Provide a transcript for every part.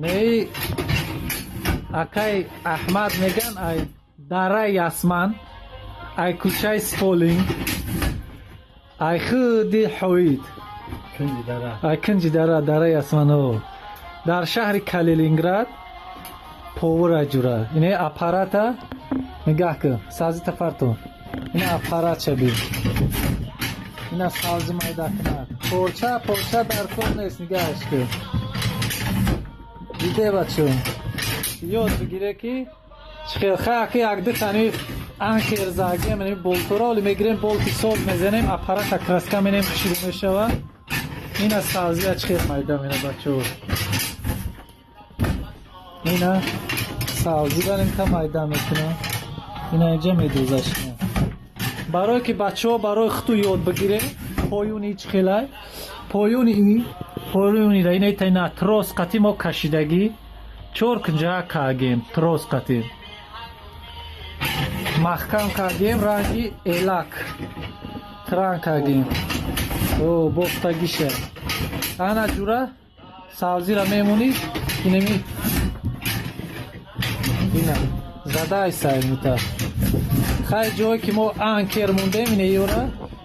Неи, акай Аҳмад меган, ай дараи Ясман, ай кӯчаи Сполинг, ай худи ҳоид. Кунҷи дара. Ай кунҷи дара, дараи Ясман, дар шаҳри Калининград повара ҷура. Ине аппарата нигаҳ кун, сабзита партон. Ина аппаратша бин, ина сабзи майда кунад. Порча порча дар кор нест, нигаҳаш кун. Диде, бачо, ёд бигире, ки чӣ хел хаяки якду тани анкер загем, болтора оли мегирем, болти соз мезанем, аппарата краска менем, хушрӯ мешава. Ина сабзия чӣ хел майда мена, бачо. Ина сабзира нимта майда мекунам, ина инҷа медӯзаш. Барое ки бачаҳо барои худту ёд бигирем, поюни чӣ хелай, поюни поюнира ина ина трос қати мо кашидагӣ, чор кунҷа кардем, трос қати маҳкам кардем, ранги элак транг кардем, о бофтагиша. Ана ҷура сабзира мемонӣ, инеми ина задай саймита. Хай, ҷое ки мо анкер мондем, ина ёра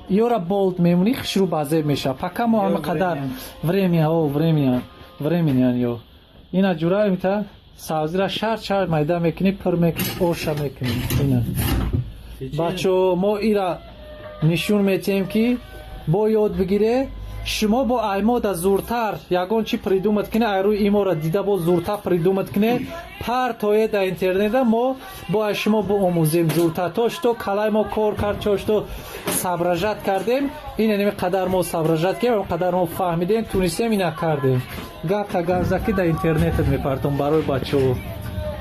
ёра болт мемонӣ, хушрӯ базеб мешава. Пока мо ҳама қадар время, о время времени ё ина ҷура мита сабзира шарт шарт майда мекунӣ, пур мекунӣ, оша мекунӣ. Ина, бачо, мо ира нишон метиҳем, ки бо ёд бигире. Шумо бо аймода зуртар ягон чи придумать куне, ай рӯи имора дида бо зуртар придумать куне, партое дар интернета, мо бо ай шумо боомӯзем зуртар. То что калай мо кор кард, чо что соображать кардем, ин неми қадар мо соображать кардем, қадар мо фаҳмидем, тунистем, ина кардем. Гапта гарза, ки дар интернетат мепартом барои бачаҳо.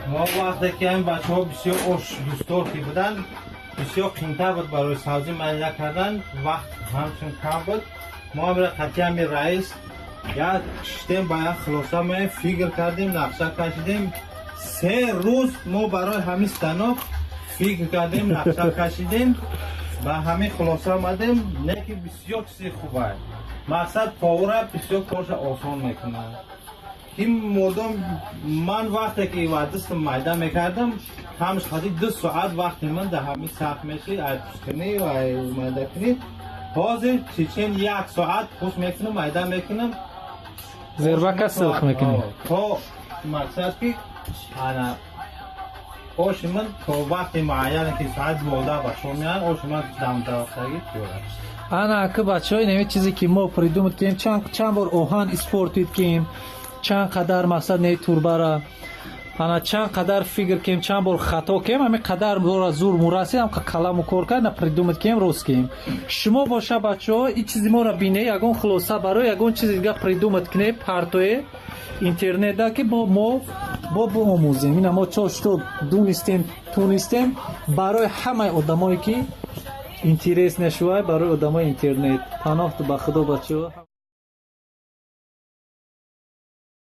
Мо вақте ки ҳамин бачаҳо бисёр ош дӯстдор ки буданд, бисёр қимтар буд барои сабзӣ майда кардан, вақт ҳамчун кам буд. Мо ҳамира қатъи ҳами раис як шиштем, ба як хулоса меем, фикр кардем, нақша кашидем. 3 рӯз мо барои ҳамин станок фикр кардем, нақша кашидем, ба ҳамин хулоса омадем. Не ки бисёр чизи хубай, мақсад повара бисёр корша осон мекунад, ки модом ман вақте ки вардистам майда мекардам, ҳамаш қади 2 соат вақти ман дар ҳамин сарф мешид, ай пускунӣ ва ай майдакунӣ. Ҳозир чечен як соат пус мекунам, майда мекунам. Зербака силх мекунӣ. То мақсад ки ана оши ман то вақти муайяне, ки соат 12 ба шом меян, оши ман дамтавақтагӣ тиёрад. Ана аки, бачаҳо, инами чизе ки мо придумать кардем, чанд бор оҳан испортить кардем, чанд қадар мақсад не турбара, ана чанд қадар фикр кардем, чанд бор хато кардем, ҳамин қадар бора зур мурасид, ҳам каламу кор кард, на придумать кардем, рост кардем. Шумо боша, бачаҳо, ин чизи моро бине, ягон хулоса барои ягон чизи дига придумать кунед, партое интернета, ки бо мо бо биомӯзем. Ина мо чо что дунистем, тунистем, барои ҳамаи одамое ки интерес нашувай, барои одамои интернет. Паноҳту ба Худо, бачаҳо.